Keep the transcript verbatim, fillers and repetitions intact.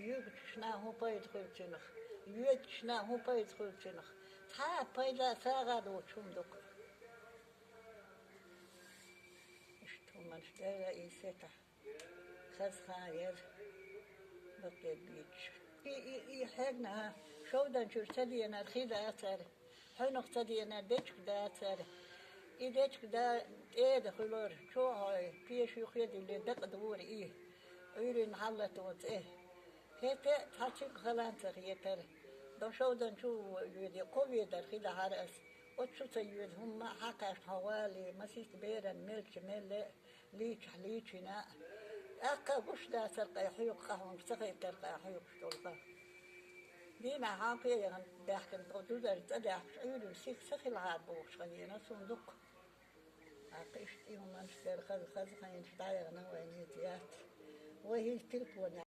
Юьгучу нахана хӀун пайда хуьлу цуьнах? Йоьдучу нахана хӀун пайда хуьлу цуьнах? Цхьа а пайда сагӀа а доцуш хӀума ду-кх. Иштта хӀуманаш дара и сетахь. Хаза хан яра, бакъдерг бийцича. И, и, и хьегна, шовданчуьра ца денар хи дацара, хьуьнах ца денар дечиг дацара. И дечиг да тӀеда хуьлура, чохь а пеша юххе а диллина дакъа дора и, Ӏуьйрин хьаллато цӀе. ХӀетте а цхьа цуьнга хала ца хетара. До шовданчу а йоьде, кхо ведар хи дахьара ас. Оцу шу ца йоьду хӀумма а хьакхаьчна хьо гӀали, масийтта беран мелча мелле а, лийчахь лийчина а. ТӀаккха гуш дацара кхай хьоьгу къа хьуна, ца хетара кхай хьоьгуш долу къа. Дийнахь хьан кхе яхана даьхкина тхо дузара цӀа даьхкаш, Ӏуьйрин сиха ца хилахьара бохуш ханийна суна дуккха. ТӀаккха иштта и хӀуманаш дара, хаза, хаза хенаш дӀаяхана вайн иза яц. Вай хӀинца телефонехь